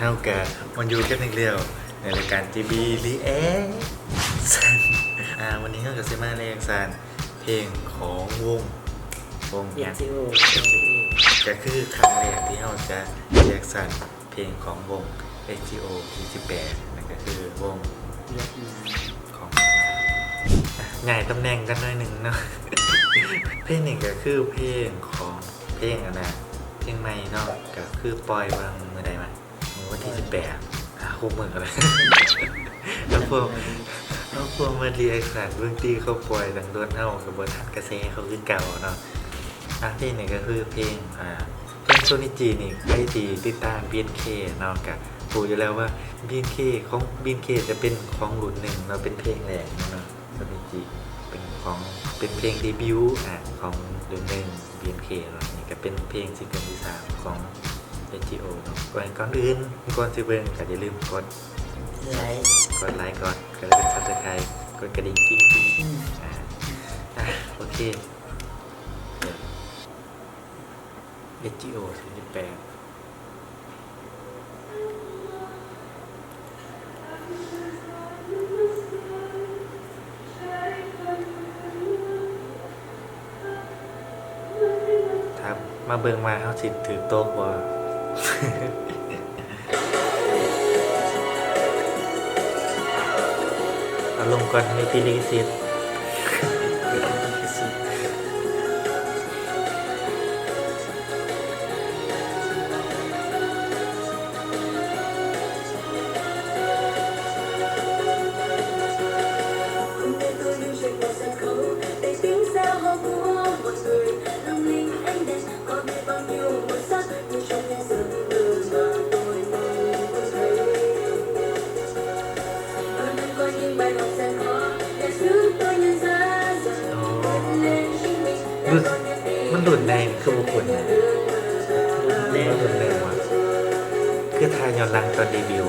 ເຮົາກະມາຢູ່ກັນອີກແລ້ວໃນລາຍການ ຈີບີ ຣີແອັກຊັນ. ອ່າ ວັນນີ້ເຮົາກະຊິມາຣີແອັກຊັນເພງຂອງວົງ ວົງຫຍັງ ເອັດຈີໂອ ກະຄືຄັ້ງແລກທີ່ເຮົາຈະຣີແອັກຊັນເພງຂອງວົງ ເອັດຈີໂອ ສີ່ສິບແປດ ນັ້ນກະຄືວົງ ຂອງ ຍ້າຍຕຳແໜ່ງກັນໜ້ອຍໜຶ່ງເນາະ. ເພງນີ້ກະຄືເພງຂອງ ເພງອັນນ່າ ເພງໃໝ່ເນາະ ກະຄືປ່ອຍຫວ່າງມື້ໃດວະ ມື້ວັນທີສິບແປດ ອ່າ ຄົບມື້ແລ້ວ ເຮົາພວກ ເຮົາພວກມາຣີແອັກຊັນເບິ່ງຕິ ເຂົາປ່ອຍຕັ້ງໂດນ ເຮົາກະບໍ່ທັນກະແສເຂົາຄືເກົ່າເນາະ. ອ່າ ເພງນີ້ກະຄືເພງ ອ່າ ເພງໂຊນິຈິນີ້ ໃຜທີ່ຕິດຕາມ ບີເອັນເຄ ເນາະ ກະຮູ້ຢູ່ແລ້ວວ່າ ບີເອັນເຄ ຂອງ ບີເອັນເຄ ຈະເປັນຂອງລຸ້ນໜຶ່ງເນາະ ເປັນເພງແລກເນາະ ໂຊນິຈິ ເປັນຂອງ ເປັນເພງເດບິວ ອ່າ ຂອງລຸ້ນໜຶ່ງ ບີເອັນເຄ ເນາະ. ນີ້ກະເປັນເພງຊິງເກິນທີສາມຂອງ ເອັດຈີໂອ ເນາະ. ກ່ອນ ກ່ອນອື່ນ ກ່ອນຊິເບິ່ງກະຢ່າລືມກົດໄລ ກົດໄລ ກົດ ກະຢ່າລືມຊັບສະໄຄຣບ໌ ກົດກະດິ່ງ ກິ້ງໆ ອືມ ອ່າ ອ່າ ໂອເຄ ເອັດຈີໂອ ສີ່ສິບແປດ ຖ້າມາເບິ່ງວ່າເຮົາຊິຖືກຕົກບໍ່. ເອົາລົງກ່ອນ ມີຕິດລິຂະສິດ. ລຸ້ນ ມັນລຸ້ນໃດຄືບໍ່ຄຸ້ນ ລຸ້ນໃດ ລຸ້ນໃດວະ ຄືຖ້າຍ້ອນຫຼັງຕອນເດບິວ.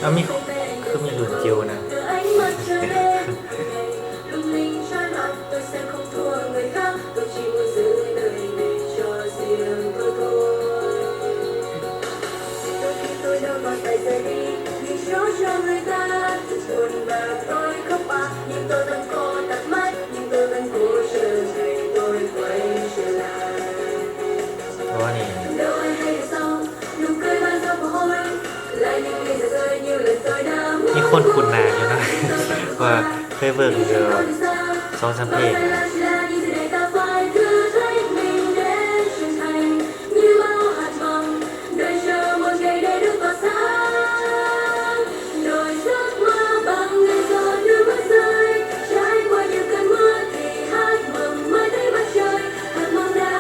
ເອົາ ມີ ຄືມີລຸ້ນຈິ້ວນະ. ໂອ້ ນີ້ ມີຄົນຄຸ້ນໜ້າຢູ່ນະ ເພາະວ່າເຄີຍເບິ່ງຢູ່ສອງສາມເພງ.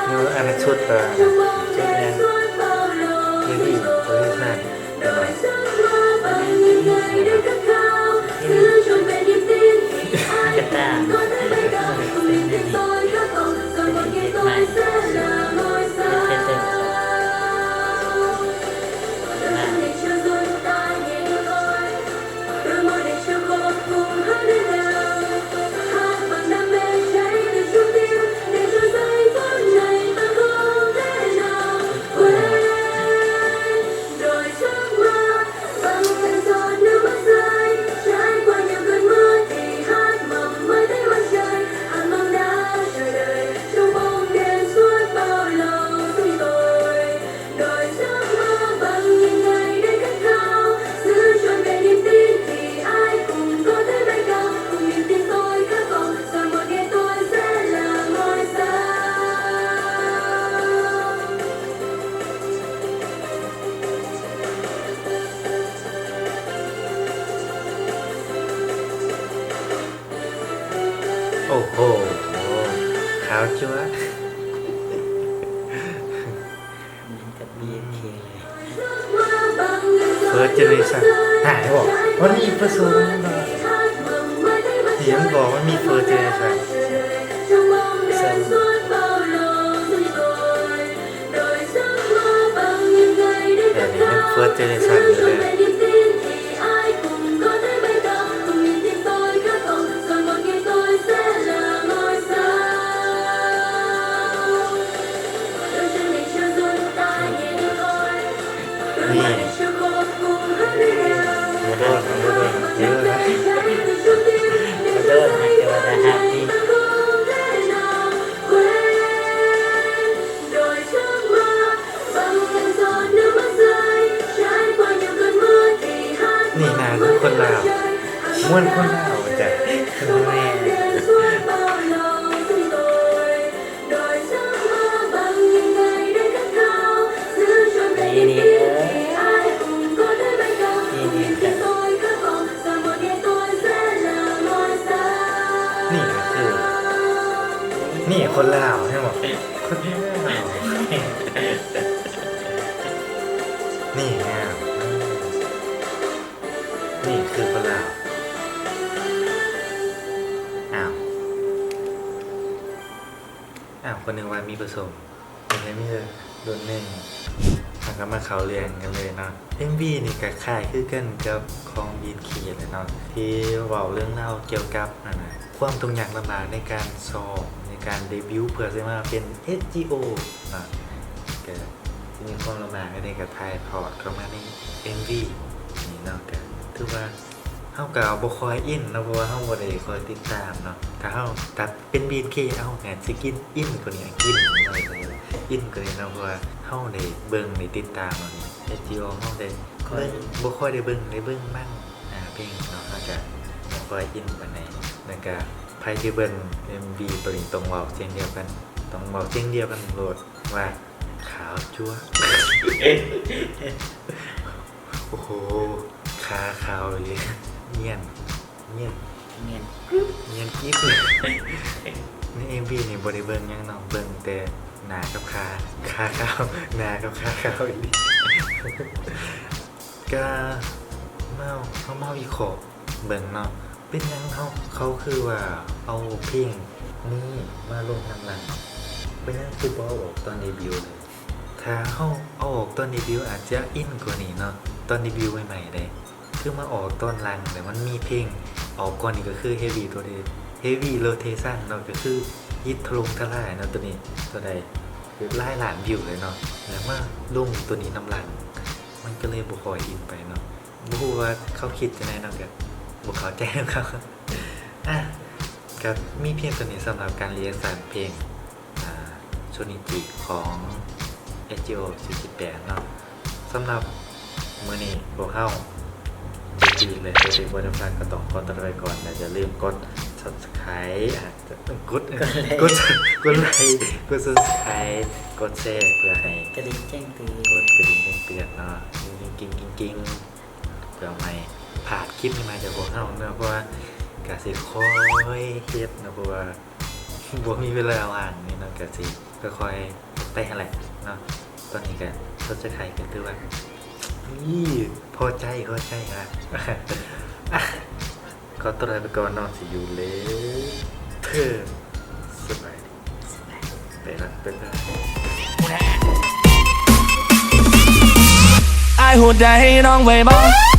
ເອີ ອັນນັ້ນຊຸດ ເອີ ຊຸດຫຍັງ ເຮວີ ໂປຣດັກຊັນ ເອີ ກະຕ່າງ ເຮັດໃໝ່ ເຮັດເຕີມ. ໂອ້ ໂອ້ໂຫ ຂາວຈັ້ວ ເໝືອນກັບ ບີເອັນເຄ ເລີຍ. First Generation ຫາຍບໍ່? ມັນມີປະສົມບໍ່? ທີ່ມັນບອກມັນມີ First Generation ເຊິ່ງ ເອີ ນີ້ມັນ First Generation ຢູ່ເດ້. ນີ້ ໂດນ ໂດນ ເອີ ໂດນ ແຕ່ວ່າໜ້າຮັກດີ. ນີ້ໜ້າຄືຄົນລາວ ມ່ວນຄົນລາວວ່າຊັ້ນ. ແມ່ນ ນີ້ ນີ້ ເອີ ນີ້ ນີ້ ນີ້ຄື ນີ້ຄົນລາວ ເຫັນບໍ່? ຄົນລາວ ນີ້ງາມ ນີ້ຄືຄົນລາວ. ອ້າວ ອ້າວ ຂ້ອຍນຶກວ່າມີປະສົມ. ໂອເຄ ມີເດີ ໂດນໜຶ່ງ ເຮົາກໍມາເຂົ້າເລື່ອງກັນເລີຍເນາະ. ເອັມວີນີ້ກໍຄ້າຍຄືກັນກັບຂອງ ບີເອັນເຄ ແຫຼະເນາະ ທີ່ເວົ້າເລື່ອງລາວກ່ຽວກັບ ອັນນ່າ ຄວາມທຸກຍາກລຳບາກໃນການຊ້ອມ ໃນການເດບິວເພື່ອຊິມາເປັນ ເອັດຈີໂອ ເນາະ. ກໍມີຄວາມລຳບາກອັນໃດກໍຖ່າຍທອດເຂົ້າມາໃນເອັມວີນີ້ເນາະ. ກໍຖືວ່າເຮົາກໍບໍ່ຄ່ອຍອິນເນາະ ເພາະວ່າເຮົາບໍ່ໄດ້ຄ່ອຍຕິດຕາມເນາະ. ຖ້າເຮົາ ຖ້າເປັນ ບີເອັນເຄ ເຮົາກໍຊິກິນ ອິນກວ່ານີ້ ກິນ ອິນກວ່ານີ້ເນາະ ເພາະວ່າເຮົາໄດ້ເບິ່ງ ໄດ້ຕິດຕາມເນາະ. ເອັດຈີໂອ ເຮົາໄດ້ ຂ້ອຍ ເບິ່ງ ບໍ່ຄ່ອຍໄດ້ເບິ່ງ ໄດ້ເບິ່ງມັນ ອ່າ ເພງເນາະ ເຮົາຈະບໍ່ຄ່ອຍອິນປານໃດ. ແລ້ວກະໃຜທີ່ເບິ່ງເອັມວີໂຕນີ້ຕ້ອງເວົ້າສຽງດຽວກັນ ຕ້ອງເວົ້າສຽງດຽວກັນໂລດວ່າ ຂາວຈັ້ວ. ໂອ້ໂຫ ຂາຂາວອີ່ຫຼີ ນຽນ ນຽນ ນຽນ ນຽນກິບ. ໃນເອັມວີນີ້ບໍ່ໄດ້ເບິ່ງຫຍັງເນາະ ເບິ່ງແຕ່ໜ້າກັບຂາ ຂາຂາວ ໜ້າກັບຂາຂາວອີ່ຫຼີ. ກະມາ ເຮົາມາວິເຄາະເບິ່ງເນາະ ເປັນຫຍັງເຂົາ ເຂົາຄືວ່າເອົາເພງນີ້ມາລົງນຳຫຼັງ? ເປັນຫຍັງຄືບໍ່ເອົາອອກຕອນເດບິວເລີຍ? ຖ້າເຮົາເອົາອອກຕອນເດບິວ ອາດຈະອິນກວ່ານີ້ເນາະ ຕອນເດບິວໃໝ່ໆເດ້. ຄືມາອອກຕອນຫຼັງ ແລ້ວມັນມີເພງອອກກ່ອນນີ້ ກໍຄື Heavy Rotation Heavy Rotation ເນາະ ກໍຄືຮິດຖະລົງທະລາຍເນາະ ໂຕນີ້ ເທົ່າໃດ ຫຼາຍລ້ານວິວເລີຍເນາະ ແລ້ວມາລົງໂຕນີ້ນຳຫຼັງ ມັນກໍເລີຍບໍ່ຄ່ອຍອິນປານໃດເນາະ. ບໍ່ຮູ້ວ່າເຂົາຄິດຈັ່ງໃດເນາະ ກໍບໍ່ເຂົ້າໃຈນຳເຂົາ. ອ່ະ ກໍມີພຽງເທົ່ານີ້ສຳລັບການ reaction ເພງ ອ່າ ໂຊນິຈິ ຂອງ ເອັດຈີໂອ ສີ່ສິບແປດເນາະ. ສຳລັບມື້ນີ້ພວກເຮົາ ຈີຈີ ແລະ ໂຊຕິ ໂປຣດັກຊັນ ກໍຕ້ອງຂໍຕົວລາໄປກ່ອນ ແລະ ຢ່າລືມກົດ Subscribe ອ່າ ກົດ ກົດໄລ ກົດ ກົດໄລ ກົດ Subscribe ກົດແຊ ເພື່ອໃຫ້ກະດິ່ງແຈ້ງເຕືອນ ກົດກະດິ່ງແຈ້ງເຕືອນເນາະ ກິງໆໆໆ ເພື່ອບໍ່ໃຫ້ພາດຄລິບໃໝ່ໆຈາກພວກເຮົາເນາະ ເພາະວ່າກະຊິຄ່ອຍເຮັດເນາະ ເພາະວ່າ ບໍ່ມີເວລາວ່າງນີ້ເນາະ ກະຊິຄ່ອຍໆໄປຫັ້ນແຫຼະເນາະ. ຕອນນີ້ກະ Subscribe ກະຖືວ່າ ນີ້ ພໍໃຈ ພໍໃຈລະ. ຂໍຕົວລາໄປກ່ອນເນາະ see you later ສະບາຍດີ ໄປລະ ບາຍບາຍ.